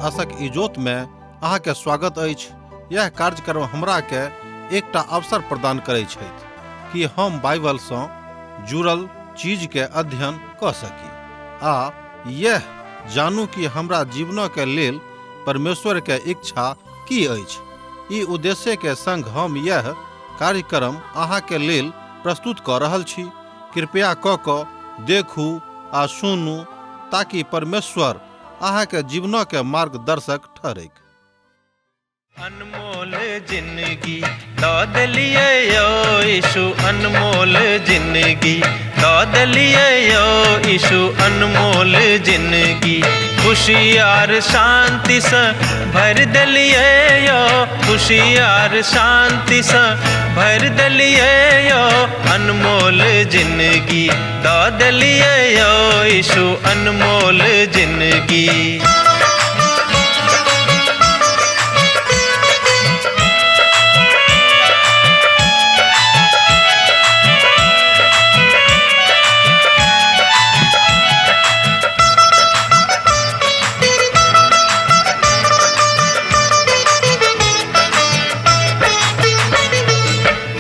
आशक इजोत में अहाँ के स्वागत अछि। यह कार्यक्रम हमरा के एकटा अवसर प्रदान करै छथि कि हम बाइबल सँ जुड़ल चीज के अध्ययन कऽ सकी आ यह जानू कि हमरा जीवन के लेल परमेश्वर के इच्छा की अछि। ई उद्देश्य के संग हम यह कार्यक्रम अहाँ के लेल प्रस्तुत कऽ रहल छी। कृपया कऽ कऽ देखू आ सुनू ताकि परमेश्वर अहाँ के जीवन के मार्गदर्शक ठहरैक। अनमोल जिंदगी दऽ देलियै यौ यीशु, अनमोल जिंदगी दऽ देलियै यौ यीशु, अनमोल जिंदगी खुशी आर शांतिसँ भरि देलियै यौ, खुशी आर शांतिसँ भरि देलियै यौ, अनमोल जिंदगी दऽ देलियै यौ यीशु, अनमोल जिंदगी।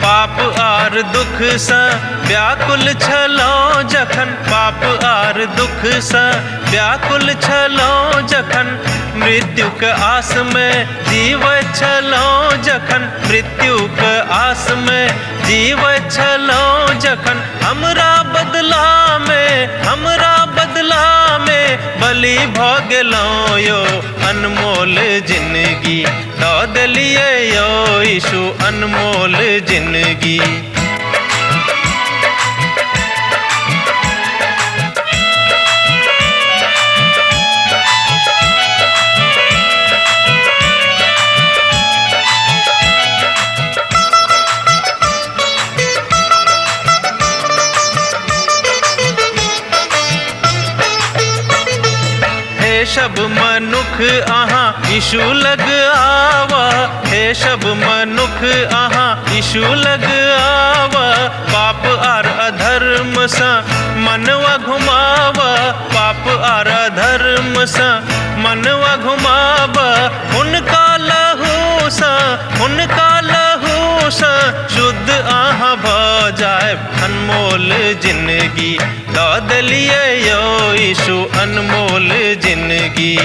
पाप आर दुख सँ व्याकुल छलहुँ जखन, पाप आर दुख सँ व्याकुल छलहुँ जखन, मृत्युक आस में जीवैत छलहुँ जखन, मृत्युक आस में जीवैत छलहुँ जखन, हमरा बदला में, हमरा बदला में बलि भऽ गेलहुँ यौ, अनमोल जिंदगी दऽ देलियै यौ यीशु, अनमोल जिंदगी। हे सब मनुख अहाँ यीशु लग आवा, हे सब मनुख अहाँ यीशु लग आवा, पाप आर अधर्म सँ मनवा घुमावा, पाप आर अधर्म सँ मनवा घुमावा, हुनका लहू सँ, हुनका लहू सँ शुद्ध अहाँ भऽ जायब, अनमोल जिंदगी दऽ देलियै यौ यीशु, अनमोल जिंदगी।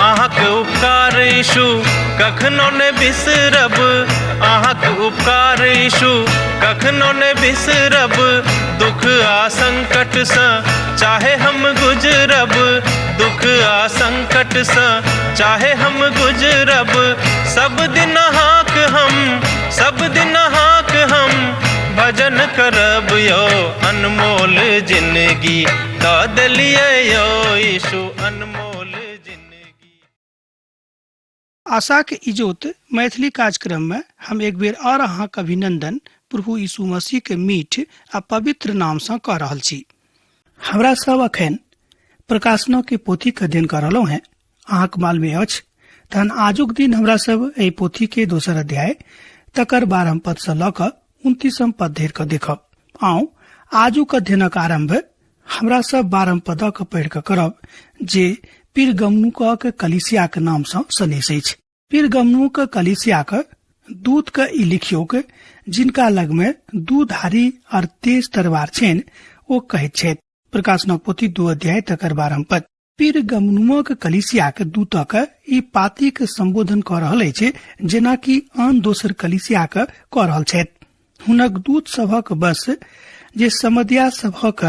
अहाँके उपकार यीशु कखनो ने बिसरब, अहाँके उपकार यीशु कखनो ने बिसरब, दुख आ संकट सँ चाहे हम गुजरब, दुख आ संकट सँ चाहे हम गुजरब, सब दिन अहाँक हम, सब दिन अहाँक हम भजन करब यौ, अनमोल जिंदगी दऽ देलियै यौ यीशु, अनमोल जिंदगी। आशाक इजोत मैथिली कार्यक्रम में हम एक बेर और अहाँक अभिनंदन प्रभु यीशु मसीह के मीठ आ पवित्र नाम सँ कऽ रहल छी। हमरा सब अखन प्रकाशनों के पोथी के अध्ययन कऽ रहलहुँ हैं, अहाँक मालूम अछि। तहन आजुक दिन हमरा सब एहि पोथी के दोसर अध्याय तकर 12 पद सँ लऽ कऽ 29 पद धरि कऽ देखब। आउ आजुक अध्ययनक आरंभ हमरा सब 12 पद के पढ़ि कऽ करब, जे पिरगमुनक कलीसियाक नाम सँ सनेस अछि। पिरगमुनक कलीसियाक दूत के ई लिखियौक, जिनका लग में दू धारी और तेज तलवार छनि, ओ कहैत छथि। प्रकाशनक पोथी 2 अध्याय तकर 12 पद। पिरगमुनक कलीसियाक दूतक ई पातीक संबोधन कऽ रहल अछि, जेनाकि आन दोसर कलीसियाक कऽ रहल छथि। हुनक दूत सभक बस जे समदिया सभक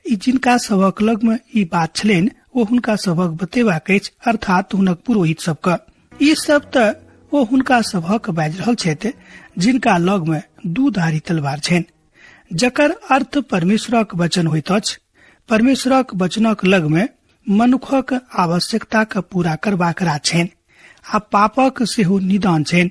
ई जिनका सभक लग में ई बात छलनि, ओ हुनका सभक बतेबाक अछि, अर्थात हुनक पुरोहित सबके। ई सब तऽ ओ हुनका सभक बाजि रहल छथि जिनका लग में दू धारी तलवार छनि, जकर अर्थ परमेश्वरक वचन होइत अछि। परमेश्वरक वचनक लग में मनुखक आवश्यकता के पूरा करबाक राज छनि आ पापक सेहो निदान छनि,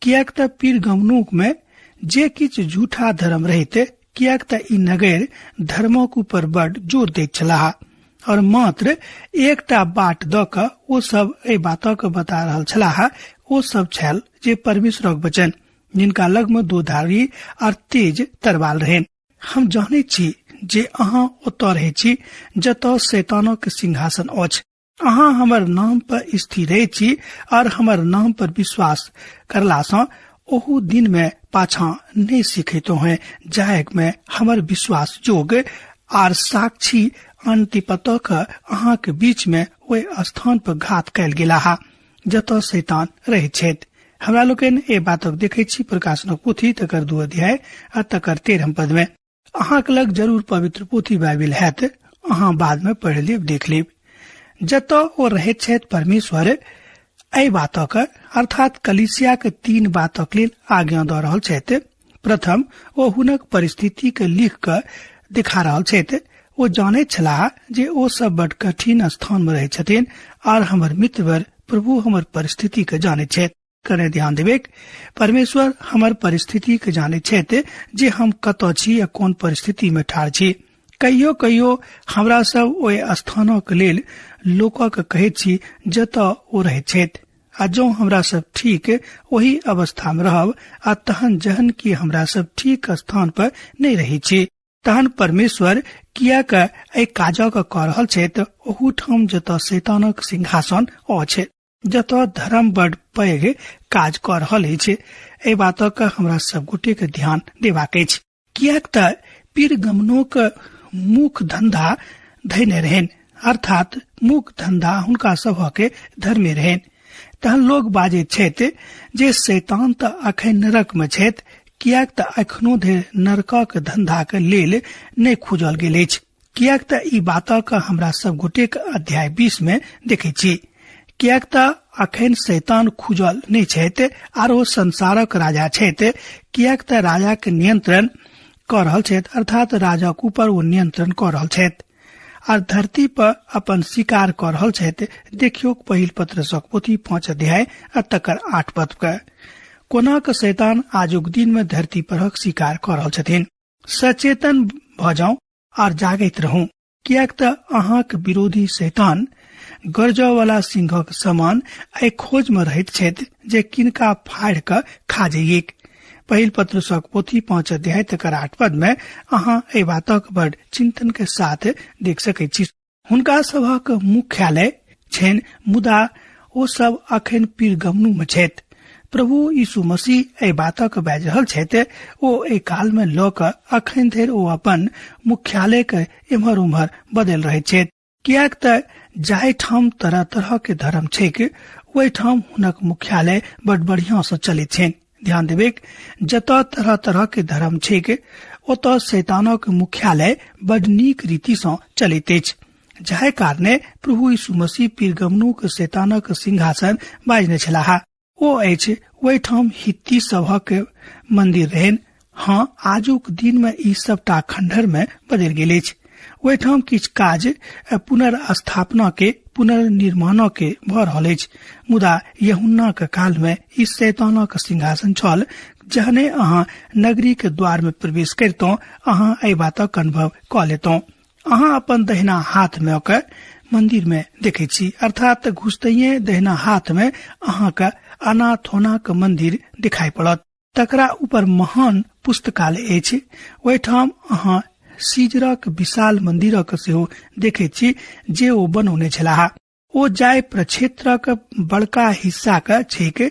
किएक तऽ पिरगमुनक में जे किछु झूठा धर्म रहित किएक तऽ ई नगर धर्मक ऊपर बड जोर दैत छलाह और मात्र एकटा बाट दऽ कऽ ओ सब एहि बातक बता रहल छलाह। ओ सब छल जे परमेश्वरक वचन, जिनका लग में दोधारी और तेज तरवाल रहनि। हम जानैत छी जे अहाँ ओतऽ रहै छी जतऽ शैतानक सिंहासन अछि। अहाँ हमर नाम पर स्थिर रहै छी और हमर नाम पर विश्वास करला सँ ओहू दिन में पाछा नहीं सिखैतो हैं, जायक में हमर विश्वास जोग आर साक्षी अंतिपतक अहाँ के बीच में ओहि स्थान पर घात कयल गेलाह जतऽ शैतान रहैत छथि। हमरा लोकनि एहि बातक देखैत छी प्रकाशनक पोथी तकर 2 अध्याय आ तकर 13 पद में। अहाँक लग जरूर पवित्र पोथी बाइबिल हैत, अहाँ बाद में पढ़ि लेब, देख लेब। जतऽ ओ रहैत छथि परमेश्वर एहि बातक अर्थात कलीसिया के 3 बातक लेल आज्ञा दऽ रहल छथि। प्रथम, ओ हुनक परिस्थिति के लिख कऽ दिखा रहल छथि। ओ जानैत छलाह जे ओ सब बड कठिन स्थान में रहैत छथिन आर हमर मित्रवर प्रभु हमर परिस्थिति के जानैत छथि। कने ध्यान देबेक, परमेश्वर हमर परिस्थिति के जानैत छथि जे हम कतऽ छी आ कोन परिस्थिति में ठाढ़ छी। कहियो कहियो हमरा सब ओहि स्थानक लेल लोकक कहैत छी जतऽ ओ रहैत छथि, आ जँ हमरा सब ठीक ओहि अवस्था में रहब आ तहन जहन कि हमरा सब ठीक स्थान पर नहि रहै छी, तहन परमेश्वर किएक एहि काजक कऽ रहल छथि ओहूठाम जतऽ शैतानक सिंहासन अछि, जतऽ धर्म बड पैघ काज कऽ रहल अछि। एहि बातक हमरा सब गोटे के ध्यान देबाक अछि, किएक तऽ पीरगमनोक मुख धंधा धयने रहनि, अर्थात मुख धंधा हुनका सभक धर्मे रहनि। तहन लोग बाजैत छथि जे शैतान तऽ अखन नरक में छथि, किएक तऽ अखनो धरि नरकक धंधाक लेल नहि खुजल गेल अछि। किएक तऽ ई बातक हमरा सब गोटेक अध्याय 20 में देखै छी। किएक तऽ अखन शैतान खुजल नहि छथि आर ओ संसारक राजा छथि, किएक तऽ राजा के नियंत्रण कऽ रहल छथि, अर्थात राजाक ऊपर ओ नियंत्रण कऽ रहल छथि आर धरती पर अपन शिकार कऽ रहल छथि। देखियौ पहिल पत्रसक पोथी 5 अध्याय आ तकर 8 पद के कोना के शैतान आजुक दिन में धरती परक शिकार कऽ रहल छथिन। सचेतन भऽ जाउ आर जागैत रहू, किएक तऽ अहाँक विरोधी शैतान गरजऽ वाला सिंहक समान एहि खोज में रहैत छथि जे किनका फाड़ि कऽ खा जइएक। पहिल पत्रसक पोथी 5 अध्याय तकर 8 पद में अहाँ एहि बातक बड़ चिंतन के साथ देख सकैत छी। हुनका सभक मुख्यालय छनि, मुदा ओ सब अखन पीरगमनु में छथि। प्रभु यीशु मसीह एहि बातक बाजि रहल छथि। ओ एहि काल में लऽ कऽ अखन धरि ओ अपन मुख्यालय के एम्हर उम्हर बदलि रहैत छथि, किएक तऽ जाहि ठाम तरह तरह के धर्म छैक ओहि ठाम हुनक मुख्यालय बड़ बढ़िया से चलैत छनि। ध्यान देबेक, जतऽ तरह तरह के धर्म छैक ओतऽ शैतानक मुख्यालय बड़ नीक रीति सँ चलैत अछि, जाहि कारणे प्रभु यीशु मसीह पीरगमनूक शैतानक सिंहासन बाजने छलाह। ओ अछि ओहिठाम हित्ती सभक मंदिर रहनि। हाँ, आजुक दिन में ई सबटा खंडहर में बदलि गेल अछि। ओहिठाम किछु काज पुनर्स्थापना के पुनर्निर्माण के भऽ रहल अछि, मुदा यहुन्ना के काल में ई शैतानक सिंहासन छल। जहने अहाँ नगरी के द्वार में प्रवेश करितौं अहाँ एहि बातक अनुभव कऽ लेतौं। अहाँ अपन दहिना हाथ में ओकर मंदिर में देखे छी, अर्थात घुसतैये दहिना हाथ में अहाँ के अनाथोना के मंदिर दिखाई पड़त। तकरा ऊपर महान पुस्तकालय अछि। ओहिठाम अहाँ सीजरक विशाल मंदिरक सेहो देखे छी जे ओ बनौने छलाह। ओ जाय प्रक्षेत्रक बड़का हिस्सा के छैक,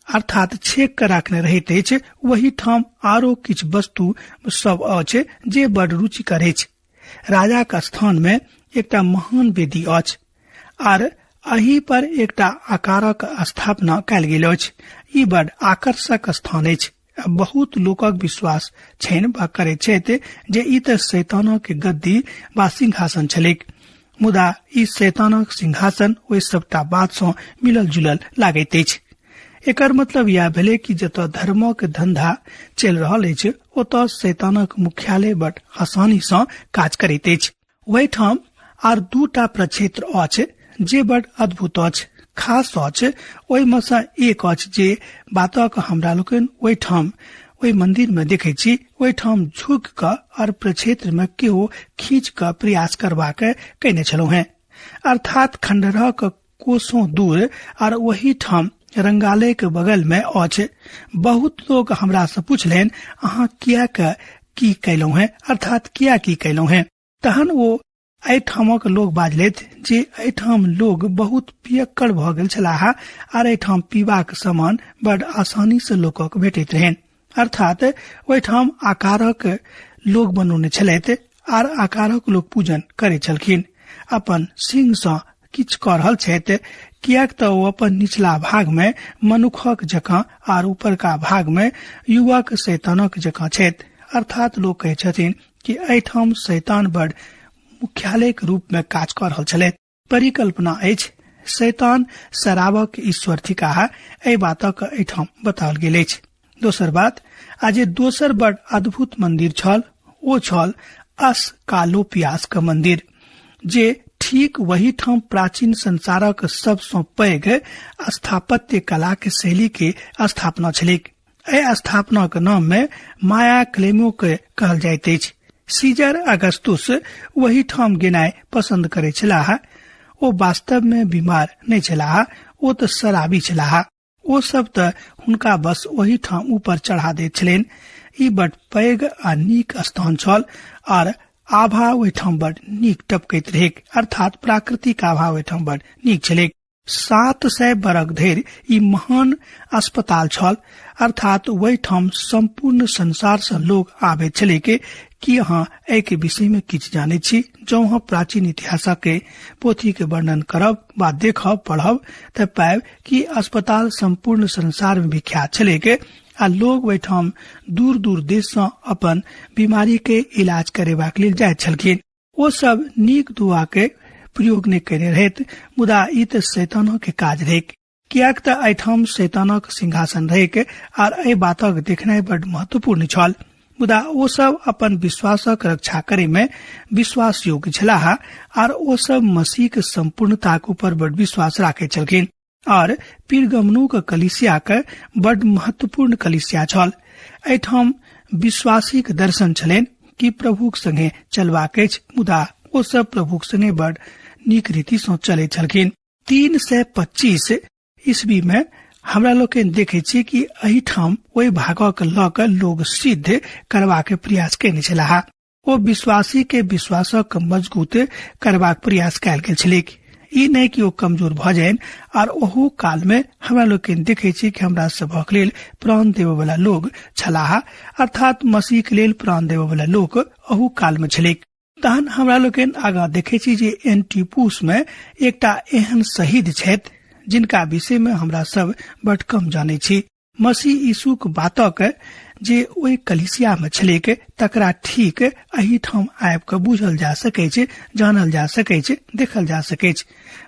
अर्थात छेक के राखने रहैत अछि। ओहि ठाम आरो किछु वस्तु सब अछि जे बड़ रुचिकर अछि। राजा के स्थान में एकटा महान वेदी अछि आर एहि पर एकटा आकारक स्थापना कयल गेल अछि। ई बड़ आकर्षक स्थान अछि। बहुत लोकक विश्वास छनि वा करैत छथि जे ई तऽ शैतानक गद्दी वा सिंहासन छलैक, मुदा ई शैतानक सिंहासन ओहि सबटा बात सँ मिलल जुलल लागैत अछि। एकर मतलब यह भेलै कि जतऽ धर्मक धंधा चलि रहल अछि ओतऽ शैतानक मुख्यालय बड़ आसानी सँ काज करैत अछि। ओहिठाम आर दूटा प्रक्षेत्र अछि जे बड़ अद्भुत अछि, खास अछि। ओहिमे सँ एक अछि जे बातक हमरा लोकनि ओहिठाम ओहि मंदिर में देखै छी ओहिठाम झुकि कऽ और प्रक्षेत्र में केओ खींच कऽ प्रयास करबाक कयने छलहुँ हेँ, अर्थात खंडहरक कोसों दूर और ओहि ठाम रंगालय के बगल में अछि। बहुत लोग हमरा से पूछलनि, अहाँ किया के की कयलहुँ हेँ, अर्थात किया की कयलहुँ हेँ। तहन ओ एहिठामक लोग बाजलथि जे एहिठाम लोग बहुत पियक्कड़ भऽ गेल छलाह आर एहिठाम पीबाक सामान बड आसानी से लोकक भेटैत रहनि, अर्थात ओहिठाम आकारक लोग बनौने छलथि आर आकारक लोग पूजन करैत छलखिन। अपन सिंह सँ किछु कऽ रहल छथि, किएक तऽ ओ अपन निचला भाग में मनुखक जकाँ आर ऊपरका भाग में युवक शैतानक जकाँ छथि, अर्थात लोग कहै छथिन कि एहिठाम शैतान बड मुख्यालय के रूप में काज कऽ रहल छलथि। परिकल्पना अछि शैतान शराबक ईश्वर थिकाह, एहि बातक एहिठाम बताओल गेल अछि। दोसर बात, आ जे दोसर बड अद्भुत मंदिर छल ओ छल अस्कालोपियास के मंदिर, जे ठीक वही ठाम प्राचीन संसारक सबसँ पैघ स्थापत्य कला के शैली के स्थापना छलैक। एहि स्थापनाक नाम में माया क्लेमो के कहल जाइत अछि। सीजर अगस्तुस वही ठाम गेनाइ पसंद करे छलाह। ओ वास्तव में बीमार नहि छलाह, ओ तऽ शराबी छलाह। ओ सब तऽ हुनका बस ओही ठाम ऊपर चढ़ा दैत छलनि। ई बड पैघ आ नीक स्थान छल आर आभा ओहिठाम बड नीक टपकैत रहैक, अर्थात प्राकृतिक आभा ओहिठाम बड नीक छलैक। 700 बरख धरि ई महान अस्पताल छल, अर्थात ओहिठाम संपूर्ण संसार से लोग आबैत छलैक। कि अहाँ एहि के विषय में किछु जानै छी? जँ अहाँ प्राचीन इतिहासक के पोथी के वर्णन करब वा देखब पढ़ब तऽ पायब कि अस्पताल संपूर्ण संसार में विख्यात छलैक आ लोग ओहिठाम दूर दूर देश सँ अपन बीमारी के इलाज करेबाक लेल जाइत छलखिन। ओ सब नीक दुआ के प्रयोग नहि कयने रहैत, मुदा ई तऽ शैतानक के काज रहैक, किएक तऽ एहिठाम शैतानक सिंहासन रहैक आर एहि बातक देखनाइ बड महत्वपूर्ण छल। मुदा ओ सब अपन विश्वासक रक्षा करे में विश्वास योग्य छलाह आर ओ सब मसीह के संपूर्णताक ऊपर बड विश्वास राखैत छलखिन। आर पिरगमनूक कलिसिया के बड महत्वपूर्ण कलिसिया छल। एहिठाम विश्वासीक दर्शन छलनि कि प्रभुक संगे चलबाक अछि, मुदा ओ सब प्रभुक संगे बड नीक रीति सँ चलैत छलखिन। 325 ईस्वी में हमरा लोकनि देखे छी कि एहिठाम ओहि भागक लऽ कऽ लोग सिद्ध करबाक प्रयास कयने छलाह। ओ विश्वासी के विश्वासक मजबूत करबाक प्रयास कयल गेल छलैक, ई नहि कि ओ कमजोर भऽ जाइन। आर ओहू काल में हमरा लोकनि देखे छी कि हमरा सभक लेल प्राण देबय वाला लोग छलाह, अर्थात मसीह के लेल प्राण देबय वाला लोग अहू काल में छलैक। तहन हमरा लोकनि आगाँ देखे छी जे एंटीपुस में एकटा एहन शहीद छथि जिनका विषय में हमरा सब बड कम जानै छी। मसीह यीशुक बातक जे ओहि कलिसिया में छलैक तकरा ठीक एहिठाम आबि कऽ बुझल जा सकैछ, जानल जा सकैछ, देखल जा सकैछ।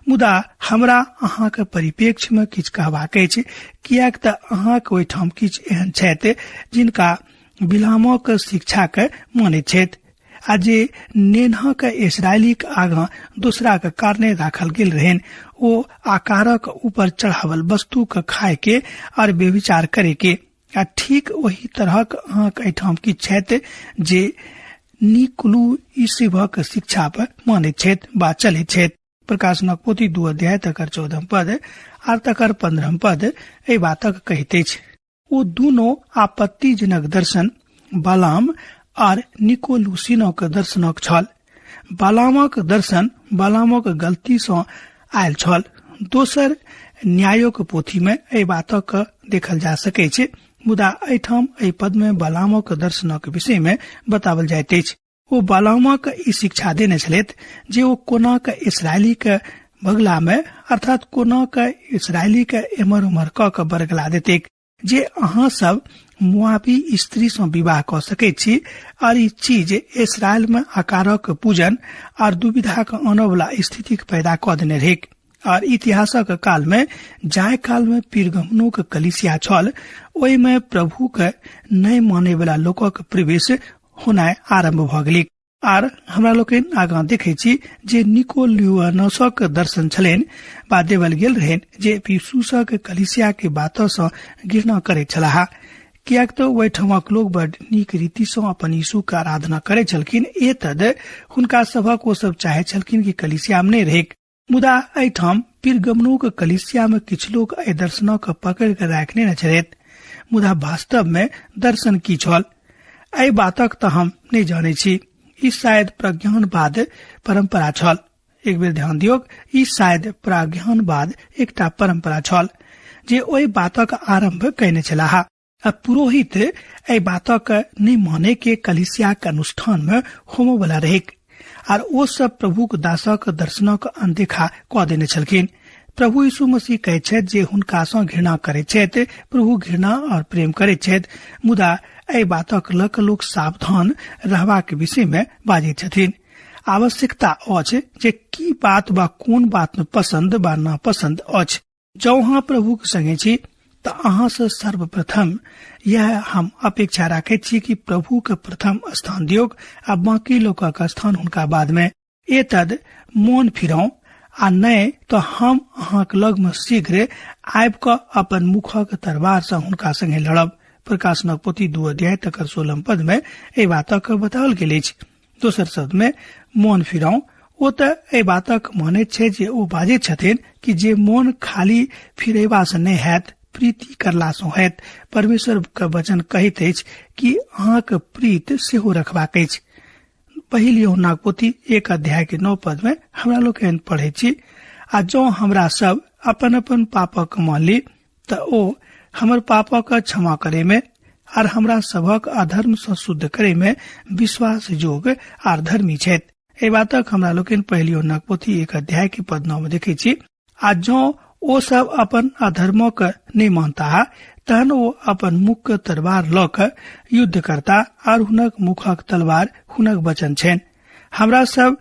मुदा हमरा अहाँक परिप्रेक्ष्य में किछु कहबाक अछि, किएक तऽ अहाँक ओहिठाम किछु एहन छथि जिनका बिलामक शिक्षा के मानैत छथि आ जे नेन्हा के इसराइलीक आगाँ दोसराक कारणे राखल गेल रहनि, ओ आकारक ऊपर चढ़ावल वस्तु के खाय के और व्यभिचार करे के। आ ठीक ओही तरहक अहाँक एहिठाम किछु छथि जे निकुलू ईशिवक शिक्षा पर मानैत छथि वा चलैत छथि। प्रकाशनक पोथी 2 अध्याय तकर 14 पद आर तकर 15 पद एहि बातक कहैत अछि। ओ दुनो आपत्तिजनक दर्शन बालाम आर निकोलुसिनोक दर्शनक छल। बालामक दर्शन बालामक गलती सँ आयल छल। दोसर न्यायोक पोथी में एहि बातक देखल जा सकैछ, मुदा एहिठाम एहि पद में बालामक दर्शनक विषय में बताओल जाइत अछि। ओ बालामक ई शिक्षा देने छलथि जे ओ कोना के इसराइली के बगला में, अर्थात कोना के इसराइली के एम्हर उम्हर कऽ के बरगला देतैक जे अहाँ सब मुआबी स्त्री सँ विवाह कऽ सकैत छी। आर ई चीज इसराइल में आकारक पूजन आर दुविधाक आनऽ वला स्थितिक पैदा कऽ देने रहैक। आर इतिहासक काल में जाय काल में पिरगमनोक कलिसिया छल, ओहि में प्रभु के नहि माने वाला लोकक प्रवेश होनाइ आरंभ भऽ गेलैक। आर हमरा लोकनि आगाँ देखै छी जे निकोलियोनसक दर्शन छलनि वा देवल गेल रहनि जे पिसूसक कलिसिया के बात सँ घृणा करैत छलाह, किएक तऽ ओहिठामक लोक बड नीक रीति सँ अपन यीशु के आराधना करै छलखिन। एतद हुनका सभक ओ सब चाहे छलखिन कि कलिसिया में नहि रहैक। मुदा एहिठाम पिरगमनोक कलिसिया में किछु लोक एहि दर्शनक पकड़ के राखने न छलथि। मुदा वास्तव में दर्शन की छल एहि बातक तऽ हम नहि जानै छी। ई शायद प्रज्ञानवाद परंपरा छल। एक बेर ध्यान दियौक, ई शायद प्रज्ञानवाद एकटा परंपरा छल जे ओहि बातक आरंभ कयने छलाह। आ पुरोहित एहि बातक नहि माने के कलिसियाक अनुष्ठान में होमय वाला रहैक आर ओ सब प्रभुक दासक दर्शनक अनदेखा कऽ देने छलखिन। प्रभु यीशु मसीह कहैत छथि जे हुनका सँ घृणा करैत छथि, प्रभु घृणा और प्रेम करैत छथि, मुदा एहि बातक लऽ कऽ लोक सावधान रहबाक विषय में बाजैत छथिन। आवश्यकता अछि जे की बात वा कोन बात में पसंद वा नापसंद अछि। जँ अहाँ प्रभुक संगे छी तऽ अहाँ सँ सर्वप्रथम यह हम अपेक्षा राखैत छी कि प्रभु के प्रथम स्थान दियौक आ बाकी लोकक स्थान हुनका बाद में। एतद मोन फिराउ आ नहि तऽ हम अहाँक लग में शीघ्र आबि कऽ अपन मुखक तरवार सँ हुनका संगे लड़ब। प्रकाशनक पोथी 2 अध्याय तकर 16 पद में एहि बातक बताओल गेल अछि। दोसर शब्द में मोन फिराउ ओ तऽ एहि बातक मानैत छै जे ओ बाजैत छथिन कि जे मोन खाली फिरेबा सँ नहि हैत, प्रीति करला सँ हैत। परमेश्वर के वचन कहैत अछि कि अहाँक प्रीत सेहो रखबाक अछि। पहिल यूहन्नाक पोथी 1 अध्याय के 9 पद में हमरा लोकनि पढ़ै छी, आ जँ हमरा सब अपन अपन पापक मान ली तऽ ओ हमर पापक क्षमा करे में आर हमरा सभक अधर्म सँ शुद्ध करे में विश्वास योग्य आर धर्मी छथि। एहि बातक हमरा लोकनि पहिल यूहन्नाक पोथी 1 अध्याय के पद 9 में देखै छी, आ जँ ओ सब अपन अधर्मक नहि मानता तहन ओ अपन मुख के तलवार लऽ कऽ युद्ध करता आर हुनक मुखक तलवार हुनक वचन छनि। हमरा सब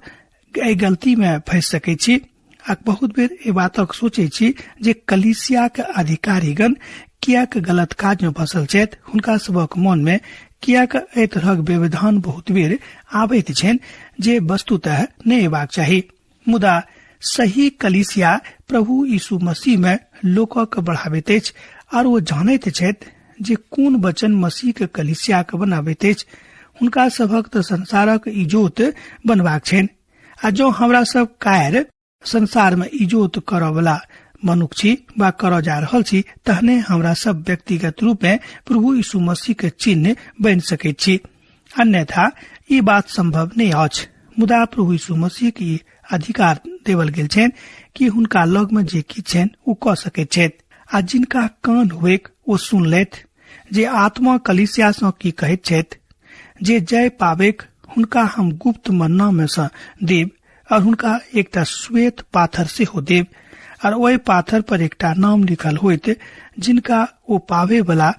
एहि गलती में फंसि सकै छी आ बहुत बेर एहि बातक सोचै छी जे कलीसियाक अधिकारीगण किएक गलत काज में फंसल छथि, हुनका सबक मन में किएक एहि तरहक व्यवधान बहुत बेर आबैत छनि जे वस्तुतः नहि अयबाक चाही। मुदा सही कलीसिया प्रभु यीशु मसीह में लोकक बढ़ाबैत अछि आर ओ जानैत छथि जे कोन वचन मसीह के कलीसिया के बनाबैत अछि। हुनका सभक तऽ संसारक इजोत बनबाक छनि आ जँ हमरा सब कायर संसार में इजोत करऽ वाला मनुख छी वा करऽ जा रहल छी तहने हमरा सब व्यक्तिगत रूप में प्रभु यीशु मसीह के चिन्ह बनि सकैत छी, अन्यथा ई बात संभव नहि अछि। मुदा प्रभु यीशु मसीह के ई अधिकार देवल गेल छनि कि हुनका लग में जे किछु छनि ओ कऽ सकैत छथि आ जिनका कान हुएक ओ सुन लेथि जे आत्मा कलीसिया सँ की कहैत छथि। जे जय पाबैक हुनका हम गुप्त मन्ना में सँ देब और हुनका एकटा श्वेत पाथर सेहो देब और ओहि पाथर पर एकटा नाम लिखल होइत जिनका ओ पावे वाला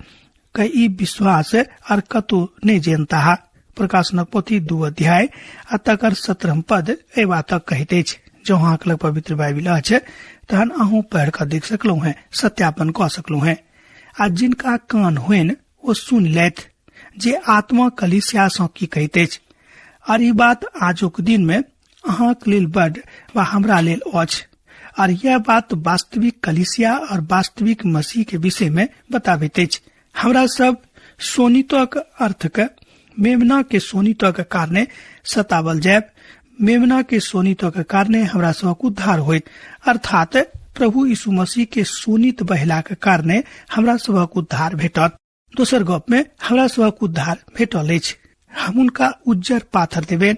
के ई विश्वास और कतौ नहि जनताह। प्रकाशनक पोथी 2 अध्याय आ तकर 17 पद एहि बातक कहैत अछि। जँ अहाँक लग पवित्र बाइबिल अछि तहन अहूँ पढ़ि कऽ देख सकलहुँ हेँ, सत्यापन कऽ सकलहुँ हेँ। आ जिनका कान होइन ओ सुनि लेथि जे आत्मा कलीसिया सँ की कहैत अछि। और ई बात आजुक दिन में अहाँक लेल बड वा हमरा लेल अछि। और यह बात वास्तविक कलीसिया और वास्तविक मसीह के विषय में बताबैत अछि। हमरा सब सोनितक अर्थ के मेमना के सोनितक कारणे सतावल जायब, मेमना के सोनितक कारणे हमरा सबक उद्धार होइत, अर्थात प्रभु यीशु मसीह के सोनित बहलाक कारणे हमरा सबक उद्धार भेटत। दोसर गप में हमरा सबक उद्धार भेटल अछि। हम हुनका उज्जर पाथर देबनि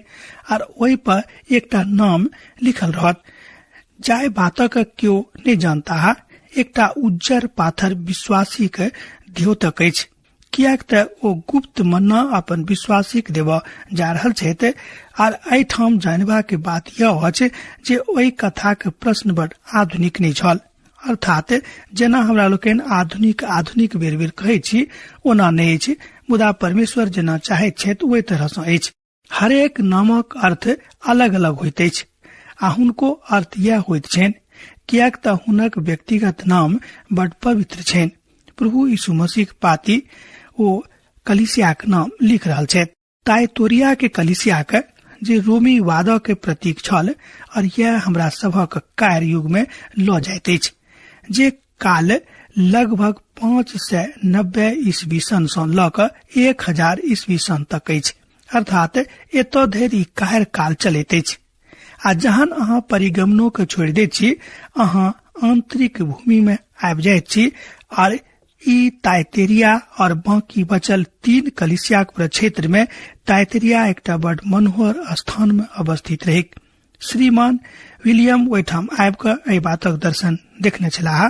आर ओहि पर एकटा नाम लिखल रहत जाहि बातक केओ नहि जानता। एकटा उज्जर पाथर विश्वासी के द्योतक अछि, किएक तऽ ओ गुप्त मन्ना अपन विश्वासी के देबऽ जा रहल छथि। आर एहिठाम जानबा के बात यह अछि जे ओहि कथा के प्रश्न बड़ आधुनिक नहि छल, अर्थात जेना हमरा लोकनि आधुनिक आधुनिक बेर बेर कहै छी ओना नहि अछि, मुदा परमेश्वर जेना चाहैत छथि ओहि तरह सँ अछि। हरेक नामक अर्थ अलग अलग होइत अछि आ हुनको अर्थ यह होइत छनि, किएक तऽ हुनक व्यक्तिगत नाम बड़ पवित्र छनि। प्रभु यीशु मसीह पाती ओ कलीसियाक नाम लिख रहल छथि। ताइतोरिया के कलीसिया के जे रोमी वाद के प्रतीक छल और यह हमरा सभक कार्य युग में लऽ जाइत अछि जे काल लगभग 590 ईस्वी सन सँ लऽ कऽ 1000 ईस्वी सन तक अछि, अर्थात एतऽ धरि ई काल चलैत अछि। आ जहन अहाँ परिगमनो के छोड़ि दैत छी, अहाँ आंतरिक भूमि में आबि जाइत छी आर ई ताइतेरिया और बाकी बचल 3 कलिसियाक क्षेत्र में ताइतेरिया एकटा बड़ मनोहर स्थान में अवस्थित रहे। श्रीमान विलियम ओहिठाम आबि कऽ एहि बातक दर्शन देखने छलाह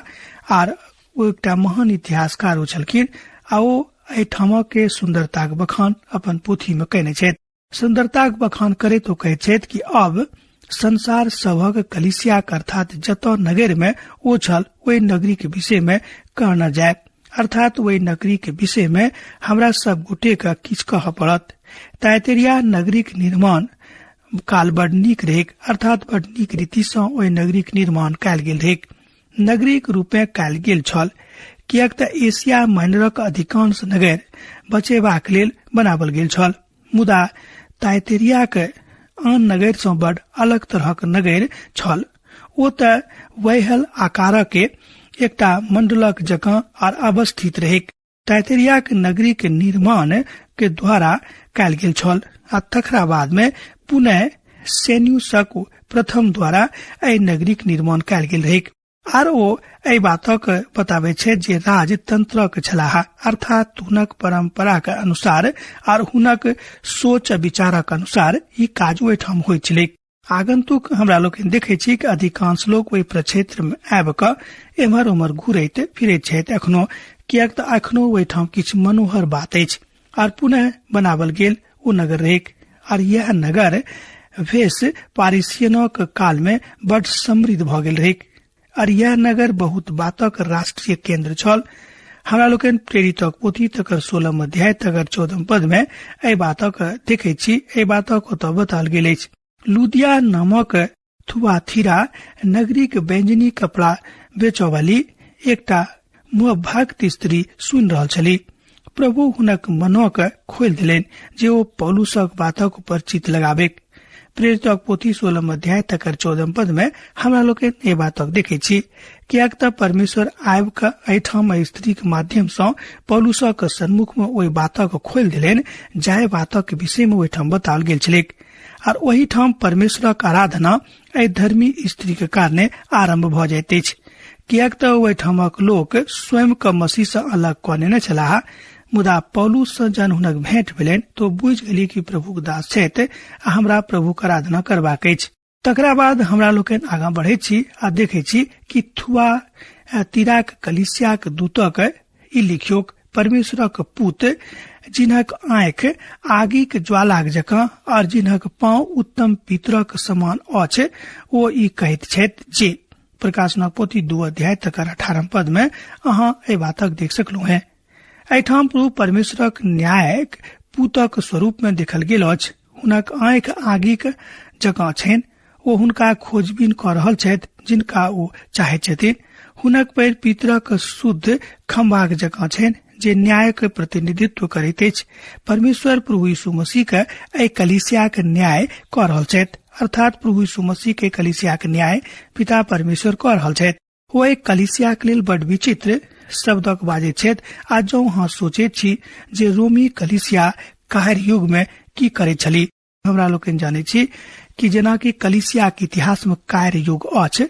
आर ओ एकटा महान इतिहासकार ओ छलखिन आ ओ एहिठामक के सुन्दरताक बखान अपन पोथी में कयने छथि। सुन्दरताक बखान करैत ओ कहैत छथि कि अब संसार सभक कलिसियाक अर्थात जतऽ नगर में ओ छल ओहि नगरी के विषय में कहना जाय, अर्थात ओहि नगरी के विषय में हमरा सब गोटे के किछु कहऽ पड़त। ताइतेरिया नगरीक निर्माण काल बड़ नीक रहैक, अर्थात बड़ नीक रीति सँ ओहि नगरीक निर्माण कयल गेल रहैक। नगरीक रूपे कयल गेल छल, किएक तऽ एशिया माइनरक अधिकांश नगर बचेबाक लेल बनावल गेल छल, मुदा ताइतेरियाक आन नगर सँ बड़ अलग तरहक नगर छल। ओ तऽ वैहल आकारक के एकटा मंडलक जकाँ आर अवस्थित रहैक। ताइतेरियाक नगरी के निर्माण के द्वारा कयल गेल छल आ तकरा बाद में पुनः सेन्यूसक प्रथम द्वारा एहि नगरीक निर्माण कयल गेल रहैक। आर ओ एहि बातक बताबै छै जे राजतंत्रक छलाह, अर्थात हुनक परंपराक अनुसार आर हुनक सोच विचारक अनुसार ई काज ओहिठाम होइत छलैक। आगंतुक हमरा लोकनि देखै छी कि अधिकांश लोक ओहि प्रक्षेत्र में आबि कऽ एम्हर ओम्हर घुरैत फिरैत छथि एखनो, किएक तऽ एखनो ओहिठाम किछु मनोहर बात अछि आर पुनः बनावल गेल ओ नगर रहैक। आर यह नगर भेष पारिसियनक काल में बड समृद्ध भऽ गेल रहैक आर यह नगर बहुत बातक राष्ट्रीय केंद्र छल। हमरा लोकनि प्रेरितक पोथी तकर 16 अध्याय तकर 14 पद में एहि बातक देखै छी। एहि बातक ओतऽ बताओल गेल अछि। लुदिया नामक थुआथिरा नगरीक बैंजनी कपड़ा बेचऽवाली एकटा मुहभक्त स्त्री सुनि रहल छली। प्रभु हुनक मनक खोलि देलनि जे ओ पौलुसक बातक ऊपर चित्त लगाबे। प्रेरितक पोथी 16 अध्याय तकर 14 पद में हमरा लोकनि एहि बातक देखै छी, किएक तऽ परमेश्वर आबि कऽ एहिठाम स्त्रीक माध्यम सँ पौलुसक सन्मुख में ओहि बातक खोलि देलनि जाहि बातक विषय में ओहिठाम बताओल गेल छलैक। आर ओहिठाम परमेश्वरक आराधना एहि धर्मी स्त्री के कारणे आरंभ भऽ जाइत अछि, किएक तऽ ओहिठामक लोक स्वयं के मसीह सँ अलग कऽ नेने छलाह। मुदा पौलुस सँ जहन हुनक भेंट भेलनि तऽ ओ बुझि गेली कि प्रभुक दास छथि आ हमरा प्रभुक आराधना करबाक अछि। तकरा बाद हमरा लोकनि आगाँ बढ़ैत छी आ देखै छी कि थुआ तिराक कलिसियाक दूतक ई लिखियोक, परमेश्वरक पुत जिनक आँखि आगिक ज्वालाक जकाँ और जिनक पाँव उत्तम पितरक समान अछि, ओ ई कहैत छथि जे प्रकाशनक पोथी 2 अध्याय तकर 18 पद में अहाँ एहि बातक देख सकलहुँ हैं। एहिठाम प्रभु परमेश्वरक न्यायक पुतक स्वरूप में देखल गेल अछि। हुनक आँखि आगिक जकाँ छनि, ओ हुनका खोजबीन कऽ रहल छथि जिनका ओ चाहैत छथिन। हुनक पैर पितरक शुद्ध खम्बाक जकाँ छनि जे न्यायक प्रतिनिधित्व करैत अछि। परमेश्वर प्रभु यीशु मसीह के एहि कलीसियाक न्याय कऽ रहल छथि, अर्थात प्रभु यीशु मसीह के कलीसियाक न्याय पिता परमेश्वर कऽ रहल छथि। ओ एहि कलीसियाक लेल बड विचित्र शब्दक बाजैत छथि। आ जौं अहाँ सोचैत छी जे रोमी कलीसिया काहर युग में की करैत छली, हमरा लोकनि जानै छी कि जेनाकि कलीसियाक इतिहास में कार्य युग अछि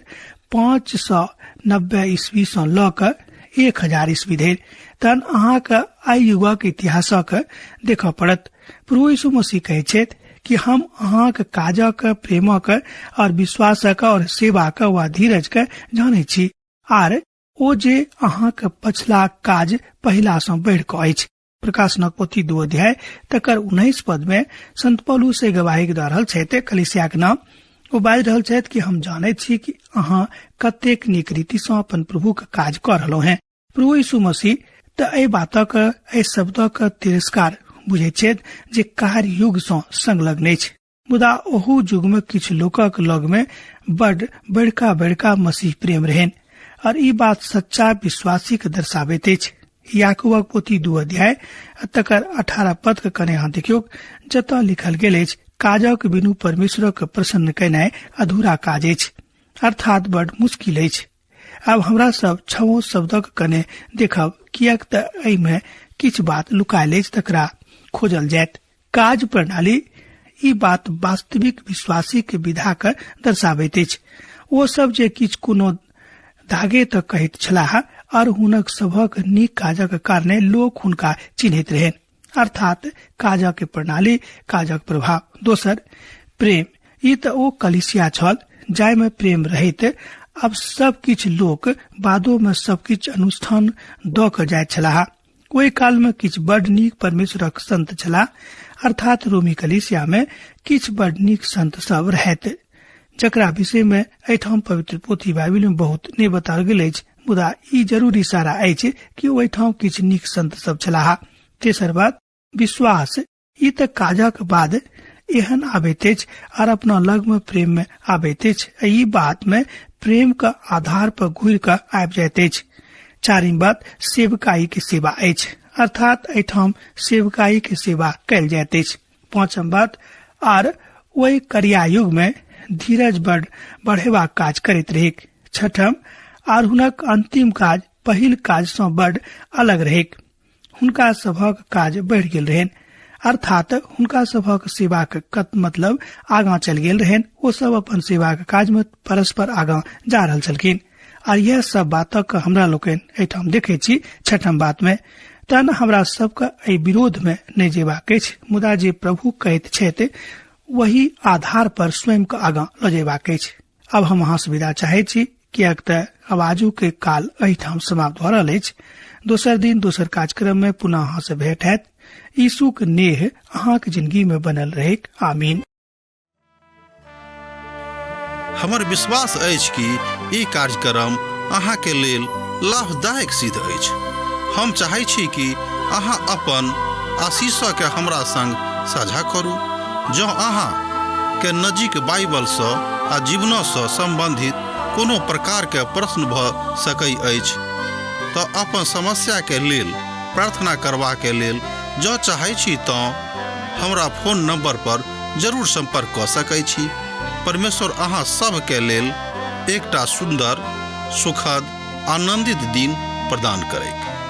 590 ईस्वी सँ लऽ कऽ 1000 ईस्वी धरि, तहन अहाँके एहि युगक इतिहासक देखऽ पड़त। प्रभु यीशु मसीह कहै छथि कि हम अहाँक काजक, प्रेमक और विश्वासक और सेवाक वा धीरज के जानै छी, आर ओ जे अहाँक पछिला काज पहिला सँ बढ़ि कऽ अछि। प्रकाशनक पोथी 2 अध्याय तकर 19 पद में संत पौलुस से गवाही दऽ रहल छथि कलीसियाक नाम। ओ बाजि रहल छथि कि हम जानैत छी कि अहाँ कतेक नीक रीति सँ अपन प्रभुक काज कऽ रहलहुँ हैं। प्रभु यीशु मसीह तऽ एहि बातक, एहि शब्दक तिरस्कार बुझैत छथि जे कार्य युग सँ संलग्न अछि। मुदा ओहू युग में किछु लोकक लग में बड बड़का बड़का मसीह प्रेम रहनि और ई बात सच्चा विश्वासी के दर्शाबैत अछि। याकूबक पोथी 2 अध्याय तकर 18 पद के कने अहाँ देखियौ, जतऽ लिखल गेल अछि, काजक बिनु परमेश्वरक प्रसन्न केनाइ अधूरा काज अछि, अर्थात बड मुश्किल अछि। आब हमरा सब छओ शब्दक कने देखब, किएक तऽ एहिमे किछु बात लुकायल अछि, तकरा खोजल जायत। काज प्रणाली ई बात वास्तविक विश्वासी के विधा के दर्शाबैत अछि। ओ सब जे किछु कोनो धागे तऽ कहैत छलाह और हुनक सभक नीक काजक कारणे लोक हुनका चिन्हैत रहनि। अर्थात काजक प्रणाली, काजक प्रभाव। दोसर प्रेम, ई तऽ ओ कलिसिया छल जाहिमे प्रेम रहैत अब सब किछु लोक बादो में सब किछु अनुष्ठान दऽ कऽ जाइत छलाह। ओहि काल में किछु बड नीक परमेश्वरक संत छलाह, अर्थात रोमी कलिसिया में किछु बड नीक संत सब रहैत, जकरा विषय में एहिठाम पवित्र पोथी बाइबिल में बहुत नहि बताओल गेल अछि, मुदा ई जरूर इशारा अछि कि ओहिठाम किछु नीक संत सब छलाह। तेसर बात विश्वास, ई तऽ काजक बाद एहन आबैत अछि और अपना लग में प्रेम में आबैत अछि। ई बात में प्रेम के आधार पर घुरि कऽ आबि जाइत अछि। चारिम बात सेवकाई के सेवा अछि, अर्थात एहिठाम सेवकाई के सेवा कयल जाइत अछि। पांचम बात आर ओहि करिया युग में धीरज बड़ बढ़ेबाक काज करैत रहैक। छठम आर हुनक अंतिम काज पहिल काज सँ बड़ अलग रहैक। हुनका सभक काज बढ़ि गेल रहनि, अर्थात हुनका सभक सेवाक कत मतलब आगाँ चलि गेल रहनि। ओ सब अपन सेवाक काज में परस्पर आगाँ जा रहल छलखिन। आर यह सब बातक हमरा लोकनि एहिठाम देखै छी छठम बात में। तहन हमरा सबके एहि विरोध में नहि जेबाक अछि, मुदा जे प्रभु कहैत छथि वही आधार पर स्वयं के आगाँ लऽ जेबाक अछि। अब हम अहाँ से विदा चाहै छी, किएक तऽ आवाजू के काल एहिठाम समाप्त भऽ रहल अछि। दोसर दिन दोसर कार्यक्रम में पुनः अहाँ से भेंट हैत। यीशुक नेह अहाँक जिंदगी में बनल रहेक। आमीन। हमर विश्वास अछि कि ई कार्यक्रम अहाँके लेल लाभदायक सिद्ध अछि। हम चाहै छी कि अहाँ अपन आशीषके हमरा संग साझा करू। जँ अहाँ के नजीक बाइबलसँ आ जीवनसँ सम्बन्धित कोनो प्रकारके प्रश्न भऽ सकै अछि तऽ अपन समस्याके लेल प्रार्थना करबाके लेल जँ चाहै छी तँ हमरा फोन नंबर पर जरूर संपर्क कऽ सकै छी। परमेश्वर अहाँ सभके लेल एकटा सुन्दर, सुखद, आनंदित दिन प्रदान करैक।